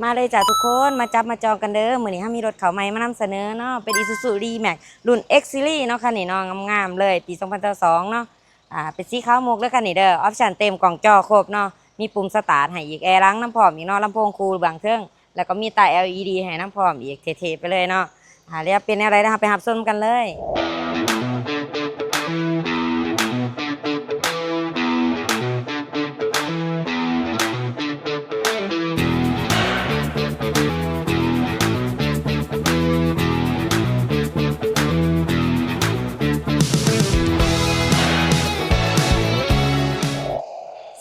ມາເລີຍຈ້າທຸກຄົນ ມາຈັບມາຈອງກັນເດີ. ມື້ນີ້ເຮົາມີລົດເຂົ້າໃໝ່ມານຳສະເໜີເນາະ ເປັນ Isuzu D-Max ລຸ້ນ X Series ເນາະ ຄັນນີ້ເນາະ ງາມໆເລີຍ ປີສອງພັນຊາວສອງເນາະ. ອ່າ ເປັນສີຂາວໝົກເດີຄັນນີ້ເດີ ອອບຊັນເຕັມ ກ້ອງຈໍຄົບເນາະ ມີປຸ່ມສະຕາດໃຫ້ອີກ ແອຫຼັງນຳພ້ອມອີກເນາະ ລຳໂພງຄູ່ເບື້ອງເທິງ ແລ້ວກໍມີຕາ ແອລອີດີ ໃຫ້ນຳພ້ອມອີກ ເທ່ໆໄປເລີຍເນາະ. ອ່າ ແລ້ວເປັນແນວໃດ ເຮົາໄປຮັບຊົມກັນເລີຍ.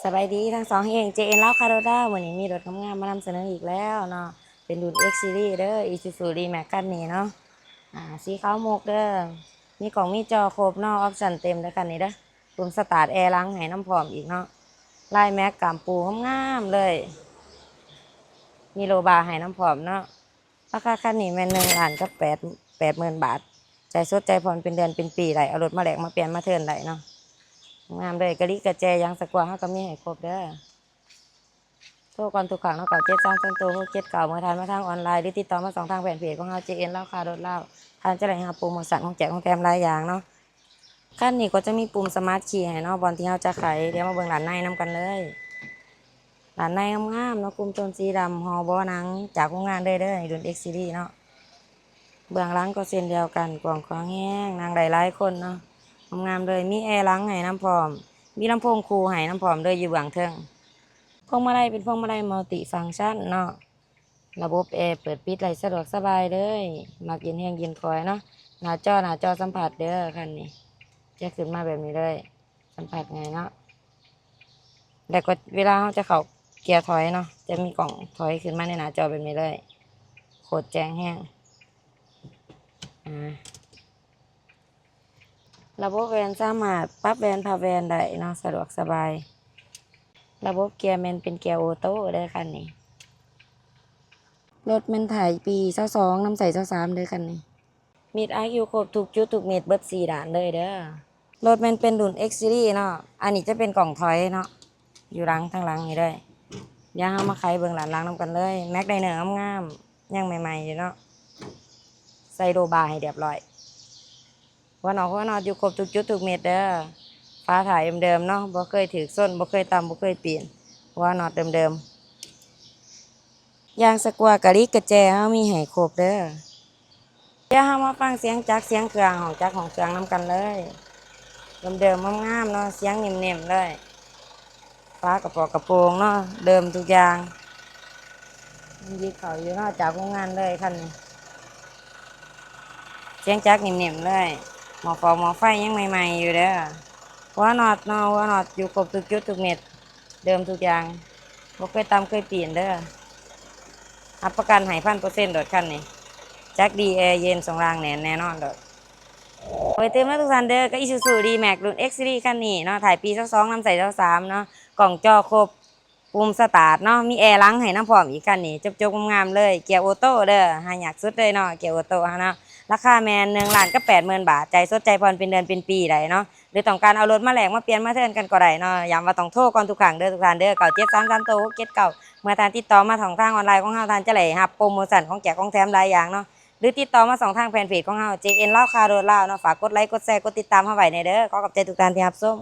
ສະບາຍດີທັງສອງແຫ່ງ ເຈເອັນ ລາວຄ້າລົດລາວ ມື້ນີ້ມີລົດງາມໆມານຳສະເໜີອີກແລ້ວເນາະ ເປັນລຸ້ນ X Series ເດີ Isuzu D-Max ຄັນນີ້ເນາະ. ອ່າ ສີຂາວໝົກເດີ ມີກ້ອງມີຈໍຄົບເນາະ ອອບຊັນເຕັມເດີຄັນນີ້ເດີ ປຸ່ມສະຕາດ ແອຫຼັງໃຫ້ນຳພ້ອມອີກເນາະ ລາຍແມັກກາມປູງາມໆເລີຍ ມີໂລບາໃຫ້ນຳພ້ອມເນາະ. ລາຄາຄັນນີ້ແມ່ນໜຶ່ງລ້ານກັບແປດ ແປດໝື່ນບາດ ຈ່າຍສົດຈ່າຍຜ່ອນເປັນເດືອນເປັນປີໄດ້ ເອົາລົດມາແລກມາປ່ຽນມາເທີນໄດ້ເນາະ ງາມເລີຍ ກະລິກະແຈ ຢາງສະກົວເຮົາກໍມີໃຫ້ຄົບເດີ. ໂທກ່ອນທຸກຄັ້ງເນາະ ເກົ້າເຈັດສາມສາມ ໂຕຫົກເຈັດເກົ້າ ເມື່ອທ່ານມາທາງອອນລາຍ ຫຼືຕິດຕໍ່ມາຊ່ອງທາງແຟນເພຈຂອງເຮົາ ເຈເອັນ ລາວຄ້າລົດລາວ ທ່ານຈະໄດ້ຮັບໂປຣໂມຊັນຂອງແຈກຂອງແຖມຫຼາຍຢ່າງເນາະ. ຄັນນີ້ກໍຈະມີປຸ່ມ Smart Key ໃຫ້ເນາະ ບ່ອນທີ່ເຮົາຈະໄຂ ດຽວມາເບິ່ງດ້ານໃນນຳກັນເລີຍ. ດ້ານໃນງາມໆເນາະ ກຸ່ມໂຕນສີດຳ ຫໍ່ເບາະໜັງຈາກໂຮງງານເລີຍເດີ ລຸ້ນ X Series ເນາະ. ເບື້ອງຫຼັງກໍເຊັ່ນດຽວກັນ ກວ້າງຂວາງແຮງ ນັ່ງໄດ້ຫຼາຍຄົນເນາະ ງາມໆເລີຍ ມີແອຫຼັງໃຫ້ນຳພ້ອມ ມີລຳໂພງຄູ່ໃຫ້ນຳພ້ອມເລີຍ ຢູ່ເບື້ອງເທິງ. ພວງມາໄລເປັນພວງມາໄລ Multifunction ເນາະ ລະບົບແອເປີດປິດໄດ້ສະດວກສະບາຍເລີຍ ມັກເຢັນແຮງເຢັນຄ່ອຍເນາະ. ໜ້າຈໍ ໜ້າຈໍສຳຜັດເດີ ຄັນນີ້ຈະຂຶ້ນມາແບບນີ້ເລີຍ ສຳຜັດງ່າຍເນາະ. ແລ້ວກໍເວລາເຮົາຈະເຂົ້າເກຍຖອຍເນາະ ຈະມີກ້ອງຖອຍຂຶ້ນມາໃນໜ້າຈໍແບບນີ້ເລີຍ ໂຄດແຈ້ງແຮງ. ອ່າ ລະບົບແວ່ນສາມາດປັບແວ່ນພັບແວ່ນໄດ້ເນາະ ສະດວກສະບາຍ. ລະບົບເກຍແມ່ນເປັນເກຍໂອໂຕ້ເດີຄັນນີ້ ລົດແມ່ນໄຖປີຊາວສອງ ນຳໃຊ້ຊາວສາມເດີຄັນນີ້. ມິດອາຄິວຄົບທຸກຈຸດທຸກເມັດ ເບິດສີ່ດ້ານເລີຍເດີ. ລົດແມ່ນເປັນລຸ້ນ X Series ເນາະ ອັນນີ້ຈະເປັນກ້ອງຖອຍເນາະ ຢູ່ຫຼັງ ທາງຫຼັງນີ້ເລີຍ. ດຽວເຮົາມາໄຂເບິ່ງດ້ານຫຼັງນຳກັນເລີຍ ແມັກໄດເນີງາມໆ ຍັງໃໝ່ໆຢູ່ເນາະ ໃສ່ໂລບາໃຫ້ລຽບຮ້ອຍ. ຫົວນອກຫົວນອດຢູ່ຄົບທຸກຈຸດທຸກເມັດເດີ. ຝາທ້າຍເດີມໆເນາະ ບໍ່ເຄີຍຖືກຊົນ ບໍ່ເຄີຍຕຳ ບໍ່ເຄີຍປີນ ຫົວນອດເດີມໆ. ຢາງສະກົວກະລິກກະແຈເຮົາມີໃຫ້ຄົບເດີ. ດຽວເຮົາມາຟັງສຽງຈັກສຽງເຄື່ອງ ຫ້ອງຈັກຫ້ອງເຄື່ອງນຳກັນເລີຍ. ເດີມໆງາມໆເນາະ ສຽງເໜັມໆເລີຍ. ຝາກະປອກກະໂປງເນາະ ເດີມທຸກຢ່າງ ຍັງຍິບເຂົ້າຢູ່ເນາະ ຈາກໂຮງງານເລີຍຄັນນີ້. ສຽງຈັກເໜັມໆເລີຍ ໝໍ້ຟອກໝໍ້ໄຟຍັງໃໝ່ໆຢູ່ເດີ. ຫົວນອດເນາະ ຫົວນອດຢູ່ຄົບທຸກຈຸດທຸກເມັດ ເດີມທຸກຢ່າງ ບໍ່ເຄີຍຕຳເຄີຍປີນເດີ. ຮັບປະກັນໃຫ້ພັນເປີເຊັນໂລດຄັນນີ້ ຈັກດີ ແອເຢັນ ຊ່ວງລ່າງແໜ້ນແນ່ນອນໂລດ. ໄວ້ຕື່ມນະທຸກທ່ານເດີ ກັບ Isuzu D-Max ລຸ້ນ X Series ຄັນນີ້ເນາະ ທ້າຍປີຊາວສອງ ນຳໃຊ້ຊາວສາມເນາະ ກ້ອງຈໍຄົບ ປຸ່ມສະຕາດເນາະ ມີແອຫຼັງໃຫ້ນຳພ້ອມອີກຄັນນີ້ ຈົບໆງາມໆເລີຍ ເກຍໂອໂຕ້ເດີ ຫາຍາກສຸດເລີຍເນາະ ເກຍໂອໂຕ້ຫັ້ນເນາະ. ລາຄາແມ່ນໜຶ່ງລ້ານກັບແປດໝື່ນບາດ ຈ່າຍສົດຈ່າຍຜ່ອນເປັນເດືອນເປັນປີໄດ້ເນາະ ຫຼືຕ້ອງການເອົາລົດມາແລກມາປ່ຽນມາເທີນກັນກໍໄດ້ເນາະ. ຢ້ຳວ່າຕ້ອງໂທກ່ອນທຸກຄັ້ງເດີທຸກທ່ານເດີ ເກົ້າເຈັດສາມສາມ ໂຕຫົກເຈັດເກົ້າ ເມື່ອທ່ານຕິດຕໍ່ມາຊ່ອງທາງອອນລາຍຂອງເຮົາ ທ່ານຈະໄດ້ຮັບໂປຣໂມຊັນຂອງແຈກຂອງແຖມຫຼາຍຢ່າງເນາະ ຫຼືຕິດຕໍ່ມາຊ່ອງທາງແຟນເພຈຂອງເຮົາ ເຈເອັນ ລາວຄ້າລົດລາວເນາະ. ຝາກກົດໄລ ກົດແຊ ກົດຕິດຕາມເຮົາໄວ້ແດ່ເດີ. ຂໍຂອບໃຈທຸກທ່ານທີ່ຮັບຊົມ.